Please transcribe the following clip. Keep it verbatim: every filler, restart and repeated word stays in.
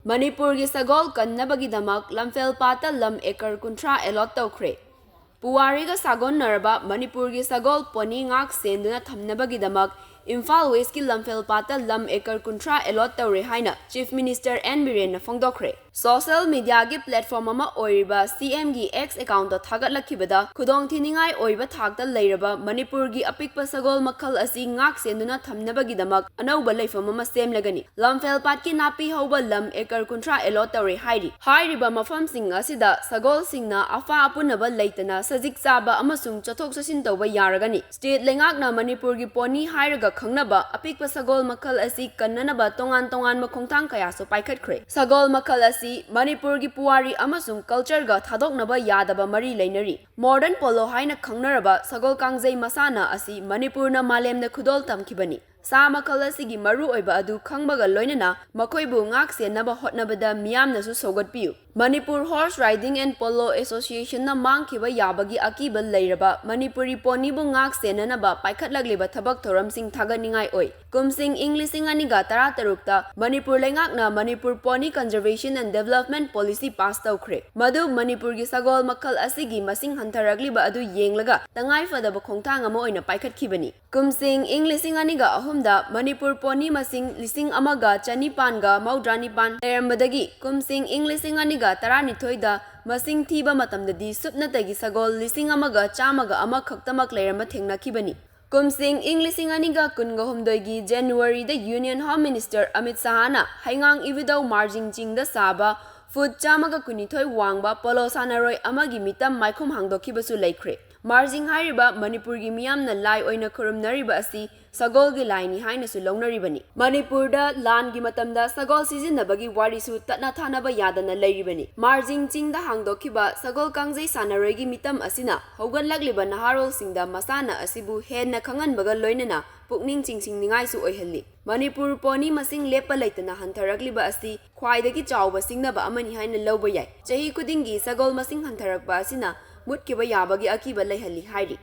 ꯃꯅꯤꯄꯨꯔꯒꯤ ꯁꯒꯣꯜ ꯀꯟꯅꯕꯒꯤꯗꯃꯛ ꯂꯝꯐꯦꯜ ꯄꯥꯠꯇ ꯂꯝ ꯑꯦꯀꯔ ꯀꯨꯟꯊ꯭ꯔꯥ ꯑꯦꯂꯣꯠ ꯇꯧꯈ꯭ꯔꯦ꯫ ꯄꯨꯋꯥꯔꯤꯒ ꯁꯥꯒꯣꯟꯅꯔꯕ ꯃꯅꯤꯄꯨꯔꯒꯤ ꯁꯒꯣꯜ ꯄꯣꯅꯤ ꯉꯥꯛ ꯁꯦꯟꯗꯨꯅ ꯊꯝꯅꯕꯒꯤꯗꯃꯛ ꯏꯝꯐꯥꯜ ꯋꯦꯁꯀꯤ ꯂꯝꯐꯦꯜ ꯄꯥꯠꯇ ꯂꯝ ꯑꯦꯀꯔ ꯀꯨꯟꯊ꯭ꯔꯥ ꯑꯦꯂꯣꯠ ꯇꯧꯔꯦ ꯍꯥꯏꯅ ꯆꯤꯐ ꯃꯤꯅꯤꯁꯇꯔ ꯑꯦꯟ ꯕꯤꯔꯦꯟꯅ ꯐꯣꯡꯗꯣꯛꯈ꯭ꯔꯦ꯫ ꯁꯣꯁꯦꯜ ꯃꯤꯗꯤꯌꯥꯒꯤ ꯄ꯭ꯂꯦꯠꯐꯣꯔꯝ ꯑꯃ ꯑꯣꯏꯔꯤꯕ ꯁꯤ ꯑꯦꯝꯒꯤ ꯑꯦꯛꯁ ꯑꯦꯀꯥꯎꯟꯠꯇ ꯊꯥꯒꯠꯂꯛꯈꯤꯕꯗ, ꯈꯨꯗꯣꯡꯊꯤꯅꯤꯡꯉꯥꯏ ꯑꯣꯏꯕ ꯊꯥꯛꯇ ꯂꯩꯔꯕ ꯃꯅꯤꯄꯨꯔꯒꯤ ꯑꯄꯤꯛꯄ ꯁꯒꯣꯜ ꯃꯈꯜ ꯑꯁꯤ ꯉꯥꯛ ꯁꯦꯟꯗꯨꯅ ꯊꯝꯅꯕꯒꯤꯗꯃꯛ ꯑꯅꯧꯕ ꯂꯩꯐꯝ ꯑꯃ ꯁꯦꯝꯂꯒꯅꯤ꯫ ꯂꯝꯐꯦꯜ ꯄꯥꯠꯀꯤ ꯅꯥꯄꯤ ꯍꯧꯕ ꯂꯝ ꯑꯦꯀꯔ ꯀꯨꯟꯊ꯭ꯔꯥ ꯑꯦꯂꯣꯠ ꯇꯧꯔꯦ ꯍꯥꯏꯔꯤ꯫ ꯍꯥꯏꯔꯤꯕ ꯃꯐꯝꯁꯤꯡ ꯑꯁꯤꯗ ꯁꯒꯣꯜꯁꯤꯡꯅ ꯑꯐꯥ ꯑꯄꯨꯅꯕ ꯂꯩꯇꯅ ꯁꯖꯤꯛ ꯆꯥꯕ ꯑꯃꯁꯨꯡ ꯆꯠꯊꯣꯛ ꯆꯠꯁꯤꯟ ꯇꯧꯕ ꯌꯥꯔꯒꯅꯤ꯫ ꯁ꯭ꯇꯦꯠ ꯂꯩꯉꯥꯛꯅ ꯃꯅꯤꯄꯨꯔꯒꯤ ꯄꯣꯅꯤ ꯍꯥꯏꯔꯒ ꯈꯪꯅꯕ ꯑꯄꯤꯛꯄ ꯁꯒꯣꯜ ꯃꯈꯜ ꯑꯁꯤ ꯀꯟꯅꯅꯕ ꯇꯣꯉꯥꯟ ꯇꯣꯉꯥꯟꯕ ꯈꯣꯡꯊꯥꯡ ꯀꯌꯥꯁꯨ ꯄꯥꯏꯈꯠꯈ꯭ꯔꯦ꯫ ꯁꯒꯣꯜ ꯃꯈꯜ ꯑꯁꯤ ꯃꯅꯤꯄꯨꯔꯒꯤ ꯄꯨꯋꯥꯔꯤ ꯑꯃꯁꯨꯡ ꯀꯜꯆꯔꯒ ꯊꯥꯗꯣꯛꯅꯕ ꯌꯥꯗꯕ ꯃꯔꯤ ꯂꯩꯅꯔꯤ꯫ ꯃꯣꯗꯔꯟ ꯄꯣꯂꯣ ꯍꯥꯏꯅ ꯈꯪꯅꯔꯕ ꯁꯒꯣꯜ ꯀꯥꯡꯖꯩ ꯃꯁꯥꯟꯅ ꯑꯁꯤ ꯃꯅꯤꯄꯨꯔꯅ ꯃꯥꯂꯦꯝꯗ ꯈꯨꯗꯣꯜ ꯇꯝꯈꯤꯕꯅꯤ꯫ ꯁꯥ ꯃꯈꯜ ꯑꯁꯤꯒꯤ ꯃꯔꯨꯑꯣꯏꯕ ꯑꯗꯨ ꯈꯪꯕꯒ ꯂꯣꯏꯅꯅ ꯃꯈꯣꯏꯕꯨ ꯉꯥꯛ ꯁꯦꯟꯅꯕ ꯍꯣꯠꯅꯕꯗ ꯃꯤꯌꯥꯝꯅꯁꯨ ꯁꯧꯒꯠꯄꯤꯌꯨ꯫ Manipur horse riding and polo ꯑꯦꯁꯣꯁꯤꯌꯦꯁꯟꯅ ꯃꯥꯡꯈꯤꯕ ꯌꯥꯕꯒꯤ ꯑꯀꯤꯕ ꯂꯩꯔꯕ ꯃꯅꯤꯄꯨꯔꯤ ꯄꯣꯅꯤꯕꯨ ꯉꯥꯛ ꯁꯦꯟꯅꯅꯕ ꯄꯥꯏꯈꯠꯂꯛꯂꯤꯕ ꯊꯕꯛ ꯊꯧꯔꯝꯁꯤꯡ ꯊꯥꯒꯠꯅꯤꯡꯉꯥꯏ ꯑꯣꯏ꯫ ꯀꯨꯝꯁꯤꯡ ꯏꯪ ꯂꯤꯁꯤꯡ ꯑꯅꯤꯒ ꯇꯔꯥꯇꯔꯨꯛꯇ ꯃꯅꯤꯄꯨꯔ ꯂꯩꯉꯥꯛꯅ Manipur pony conservation and development policy pass ꯇꯧꯈ꯭ꯔꯦ꯫ ꯃꯗꯨ ꯃꯅꯤꯄꯨꯔꯒꯤ ꯁꯒꯣꯜ ꯃꯈꯜ ꯑꯁꯤꯒꯤ ꯃꯁꯤꯡ ꯍꯟꯊꯔꯛꯂꯤꯕ ꯑꯗꯨ ꯌꯦꯡꯂꯒ ꯇꯉꯥꯏꯐꯗꯕ ꯈꯣꯡꯊꯥꯡ ꯑꯃ ꯑꯣꯏꯅ ꯄꯥꯏꯈꯠꯈꯤꯕꯅꯤ꯫ ꯀꯨꯝꯁꯤꯡ ꯏꯪ ꯂꯤꯁꯤꯡ ꯑꯅꯤꯒ ꯑꯍꯨꯝꯗ ꯃꯅꯤꯄꯨꯔ ꯄꯣꯅꯤ ꯃꯁꯤꯡ ꯂꯤꯁꯤꯡ ꯑꯃꯒ ꯆꯅꯤꯄꯥꯟꯒ ꯃꯧꯗ꯭ꯔꯥ ꯅꯤꯄꯥꯟ ꯂꯩꯔꯝꯕꯗꯒꯤ ꯀꯨꯝꯁꯤꯡ ꯏꯪ ꯂꯤꯁꯤꯡ ꯑꯅꯤꯒ ꯇꯔꯥꯅꯤꯊꯣꯏꯗ ꯃꯁꯤꯡ ꯊꯤꯕ ꯃꯇꯝꯗꯗꯤ ꯁꯨꯞꯅꯇꯒꯤ ꯁꯒꯣꯜ ꯂꯤꯁꯤꯡ ꯑꯃꯒ ꯆꯥꯝꯃꯒ ꯑꯃ ꯈꯛꯇꯃꯛ ꯂꯩꯔꯝꯕ ꯊꯦꯡꯅꯈꯤꯕꯅꯤ꯫ ꯀꯨꯝꯁꯤꯡ ꯏꯪ ꯂꯤꯁꯤꯡ ꯑꯅꯤꯒ ꯀꯨꯟꯒ ꯍꯨꯝꯗꯣꯏꯒꯤ ꯖꯅꯋꯥꯔꯤꯗ ꯌꯨꯅꯤꯌꯟ ꯍꯣꯝ ꯃꯤꯅꯤꯁꯇꯔ ꯑꯃꯤꯠ ꯁꯍꯥꯅ ꯍꯩꯉꯥꯡ ꯏꯕꯨꯙꯧ ꯃꯥꯔꯖꯤꯡ ꯆꯤꯡꯗ ꯁꯥꯕ ꯐꯨꯠ ꯆꯥꯝꯃꯒ ꯀꯨꯟꯅꯤꯊꯣꯏ ꯋꯥꯡꯕ ꯄꯣꯂꯣ ꯁꯥꯟꯅꯔꯣꯏ ꯑꯃꯒꯤ ꯃꯤꯇꯝ ꯃꯥꯏꯈꯨꯝ ꯍꯥꯡꯗꯣꯛꯈꯤꯕꯁꯨ ꯂꯩꯈ꯭ꯔꯦ꯫ ꯃꯥꯔꯖꯤꯡ ꯍꯥꯏꯔꯤꯕ ꯃꯅꯤꯄꯨꯔꯒꯤ ꯃꯤꯌꯥꯝꯅ ꯂꯥꯏ ꯑꯣꯏꯅ ꯈꯨꯔꯨꯝꯅꯔꯤꯕ ꯑꯁꯤ ꯁꯒꯣꯜꯒꯤ ꯂꯥꯏꯅꯤ ꯍꯥꯏꯅꯁꯨ ꯂꯧꯅꯔꯤꯕꯅꯤ꯫ ꯃꯅꯤꯄꯨꯔꯗ ꯂꯥꯟꯒꯤ ꯃꯇꯝꯗ ꯁꯒꯣꯜ ꯁꯤꯖꯤꯟꯅꯕꯒꯤ ꯋꯥꯔꯤꯁꯨ ꯇꯠꯅ ꯊꯥꯅꯕ ꯌꯥꯗꯅ ꯂꯩꯔꯤꯕꯅꯤ꯫ ꯃꯥꯔꯖꯤꯡ ꯆꯤꯡꯗ ꯍꯥꯡꯗꯣꯛꯈꯤꯕ ꯁꯒꯣꯜ ꯀꯥꯡꯖꯩ ꯁꯥꯟꯅꯔꯣꯏꯒꯤ ꯃꯤꯇꯝ ꯑꯁꯤꯅ ꯍꯧꯒꯠꯂꯛꯂꯤꯕ ꯅꯍꯥꯔꯣꯜꯁꯤꯡꯗ ꯃꯁꯥꯟꯅ ꯑꯁꯤꯕꯨ ꯍꯦꯟꯅ ꯈꯪꯍꯟꯕꯒ ꯂꯣꯏꯅꯅ ꯄꯨꯛꯅꯤꯡ ꯆꯤꯡꯁꯤꯟꯅꯤꯡꯉꯥꯏꯁꯨ ꯑꯣꯏꯍꯜꯂꯤ꯫ ꯃꯅꯤꯄꯨꯔ ꯄꯣꯅꯤ ꯃꯁꯤꯡ ꯂꯦꯞꯄ ꯂꯩꯇꯅ ꯍꯟꯊꯔꯛꯂꯤꯕ ꯑꯁꯤ ꯈ꯭ꯋꯥꯏꯗꯒꯤ ꯆꯥꯎꯕ ꯁꯤꯡꯅꯕ ꯑꯃꯅꯤ ꯍꯥꯏꯅ ꯂꯧꯕ ꯌꯥꯏ꯫ ꯆꯍꯤ ꯈꯨꯗꯤꯡꯒꯤ ꯁꯒꯣꯜ ꯃꯁꯤꯡ ꯍꯟꯊꯔꯛꯄ ꯑꯁꯤꯅ ꯃꯨꯠꯈꯤꯕ ꯌꯥꯕꯒꯤ ꯑꯀꯤꯕ ꯂꯩꯍꯜꯂꯤ ꯍꯥꯏꯔꯤ꯫